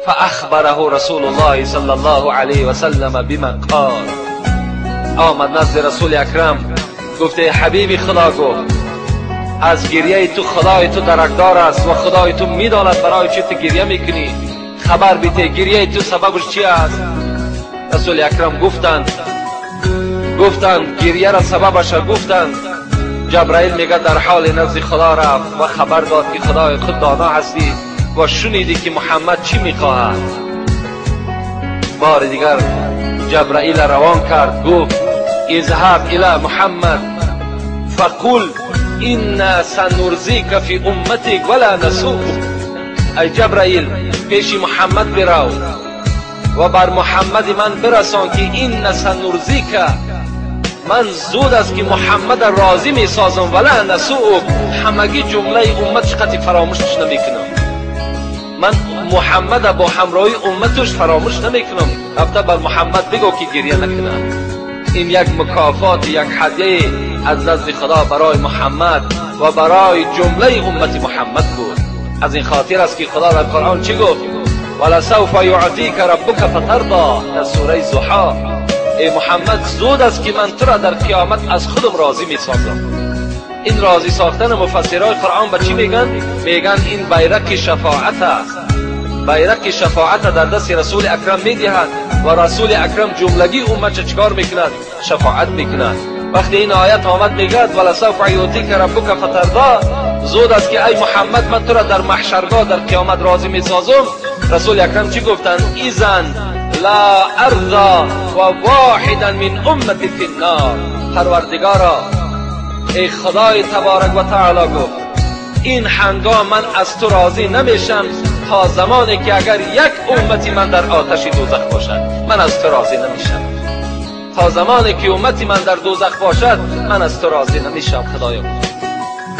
فأخبره رسول الله صلى الله عليه وسلم بما قال. آمد نزد رسول اکرم، گفته حبیبی خدا گفت از گریه تو خدای تو درکدار است و خدای تو میداند برای چی تو گریه میکنی، خبر بیته گریه تو سببش چی است؟ رسول اکرم گفتند گریه را سببش را گفتند. جبرائیل میگه در حال نزد خدا رفت و خبر داد که خدای خود دانا هستی و شنیدی که محمد چی میخواهد. بار دیگر جبرائیل روان کرد، گفت اذهب الى محمد فقل انا سنرضیک فی امتک ولا نسوءک. ای جبرائیل پیش محمد برو و بر محمد من برسان که انا سنرضیک، من زود است که محمد راضی می سازم، ولا نسوءک، همگی جمله امتش قطعی فراموشش نمیکنم. من محمد با همراهی امتش فراموش نمیکنم. رفته بر محمد بگو که گریه نکنه. این یک مکافات، یک هدیه از نزد خدا برای محمد و برای جمله امت محمد بود. از این خاطر است که خدا در قرآن چی گفت؟ ولسوف یعطیک ربک فترضی، در سوره ضحی. ای محمد زود است که من تو را در قیامت از خودم راضی میسازم. این راضی ساختن مفسرای قرآن به چی میگن؟ میگن این بیرق شفاعت است. بیرق شفاعت در دست رسول اکرم میدهد و رسول اکرم جملگی امت چکار میکند؟ شفاعت میکند. وقتی این آیت آمد میگد ولسوف یعطیک ربک فترضی، زود است که ای محمد من تو را در محشرگاه در قیامت راضی میسازم. رسول اکرم چی گفتند؟ ایزن لا ارضا و واحدا من امتی فی النار. پروردگارا، ای خدای تبارک و تعالی گفت این هنگام من از تو راضی نمیشم تا زمانی که اگر یک امتی من در آتش دوزخ باشد من از تو راضی نمیشم. تا زمانی که امتی من در دوزخ باشد من از تو راضی نمیشم خدایا.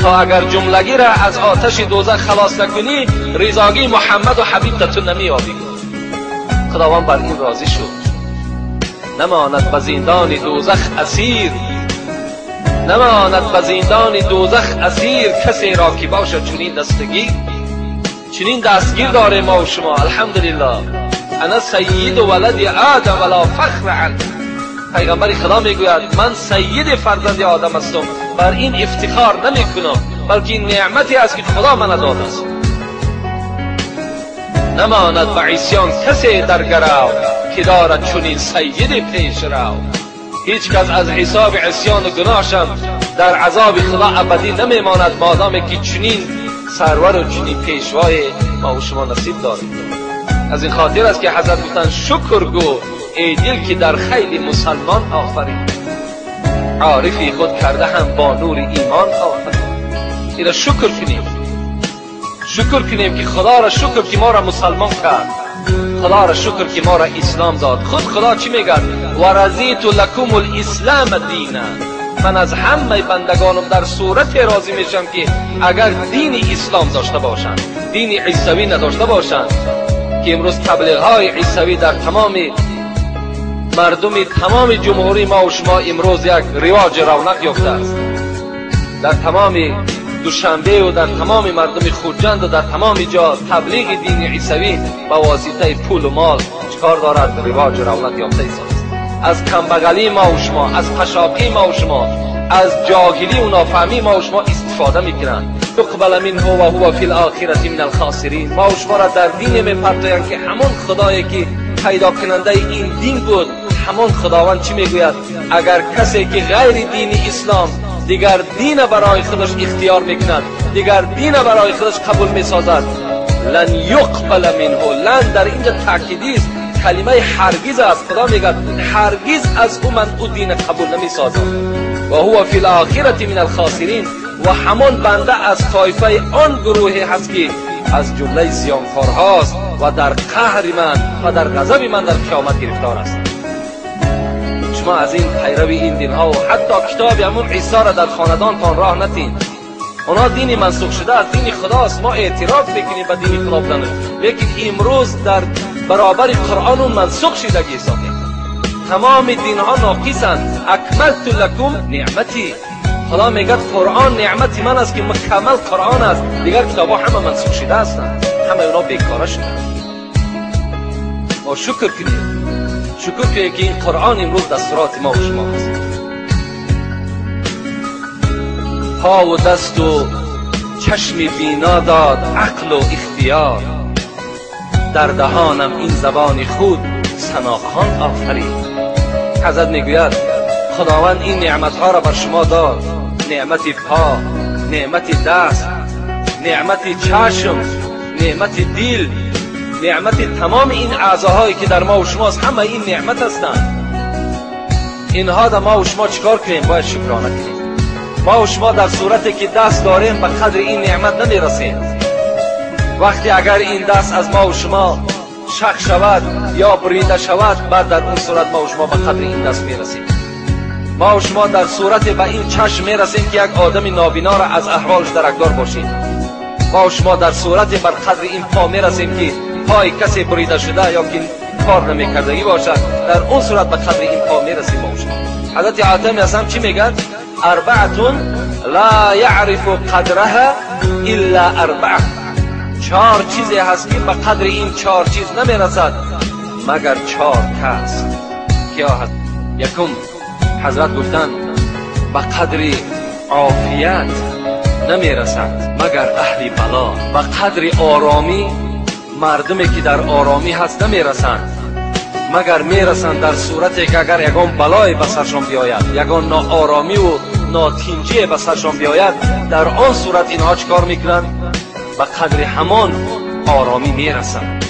تا اگر جملگی را از آتش دوزخ خلاص نکنی رضاگی محمد و حبیب تو نمییابی. خداوند بر این راضی شد. نماند به زندان دوزخ اسیر، نماند به زندان دوزخ اسیر، کسی را که باشد چنین دستگیر. چنین دستگیر داره ما و شما الحمدلله. انا سید ولد آدم ولا فخر عنه. پیغمبر خدا میگوید من سید فرزند آدم هستم، بر این افتخار نمی کنم، بلکه این نعمتی است که خدا من داده است. نماند به عصیان کسی در گرو، که دارد چنین سید پیش رو. هیچ کس از حساب عصیان و گناهشم در عذاب خدا ابدی نمیماند مادام که چنین سرور و چنین پیشوای ما و شما نصیب داریم. از این خاطر است که حضرت گفتند شکر گو ای دل که در خیل مسلمان آفرین، عارفی خود کرده هم با نور ایمان آفرین. اینا شکر کنیم، شکر کنیم که خدا را شکر که ما را مسلمان کرد، خدا را شکر که ما را اسلام داد. خود خدا چی میگه؟ و رضیت لکم الاسلام دینا. من از همه بندگانم در صورت راضی میشم که اگر دین اسلام داشته باشند، دین عیسوی نداشته باشند، که امروز تبلیغ های عیسوی در تمام مردم تمام جمهوری ما و شما امروز یک رواج رونق یافته است. در تمام دوشنبه و در تمام مردم خوجند و در تمام جا تبلیغ دین عیسوی با واسطه پول و مال چکار دارد؟ رواج رونق یافته است. از کمبغلی ما و شما، از قشاقی ما و شما، از جاهلی و نافهمی ما و شما استفاده میکنند. تقبل منه و هو فی الاخرة من الخاسرین. ما و شما را در دین میپرتویند که همون خدایی که پیدا کننده این دین بود، همون خداوند چی میگوید؟ اگر کسی که غیر دین اسلام دیگر دین برای خودش اختیار میکند، دیگر دین برای خودش قبول میسازد، لن یقبل منه. لن در اینجا تاکیدی است، کلمه هرگز است. خدا میگه هرگز از او من او دین قبول نمیسازم. و هو فی الاخرة من الخاسرین. و همان بنده از طایفه آن گروهی هست که از جمله زیانکارهاست و در قهر من و در غضب من در قیامت گرفتار است. شما از این پیروی این دین ها و حتی کتاب همون عیسی را در خاندانتان راه نتین. اونا دین منسوخ شده از دین خداست، ما اعتراف میکنیم به دین خدا بودن، لیکن امروز در برابر قرآن اون منسوخ شدگی حساب میکنه. تمام دین ها ناقصند. اکملت لکم نعمتی. خدا میگه قرآن نعمتی من است که مکمل قرآن است، دیگر کتاب ها همه منسوخ شده هستند، همه اونا بیکاره شدند. ما شکر کنیم، شکر کنیم که این قرآن امروز دستورات ما و شما هست. پا و دست و چشم بینا داد عقل و اختیار، در دهانم این زبان خود ثناخوان آفرید. حضرت میگوید خداوند این نعمتها را بر شما داد، نعمت پا، نعمت دست، نعمت چشم، نعمت دل، نعمت تمام این اعضاهایی که در ما و شماست، همه این نعمت هستند. اینها در ما و شما چیکار کنیم؟ باید شکرانه کنیم. ما و شما در صورتی که دست داریم به قدر این نعمت نمیرسیم. وقتی اگر این دست از ما و شما شک شود یا بریده شود، بعد در اون صورت ما و شما به قدر این دست میرسیم. ما و شما در صورت به این چشم میرسیم که یک آدم نابینا را از احوالش درکدار باشیم. ما و شما در صورت بر قدر این پا میرسیم که پای کسی بریده شده یا که کار نمیکردگی باشد، در اون صورت به قدر این پا میرسیم. ما و شما حضرت حاتم اصلا چی میگن؟ اربعة لا یعرف قدرها الا اربعة. چهار چیزی هست که به قدر این چهار چیز نمیرسد مگر چهار کس. کیا هست؟ یکم حضرت گفتند به قدر عافیت نمیرسد مگر اهل بلا. به قدر آرامی مردمی که در آرامی هست نمیرسند، مگر میرسند در صورتی که اگر یگان بلای به سرشان بیاید، یگان ناآرامی و ناتینجی به سرشان بیاید، در آن صورت اینها چکار میکنند؟ به قدر همان آرامی میرسند.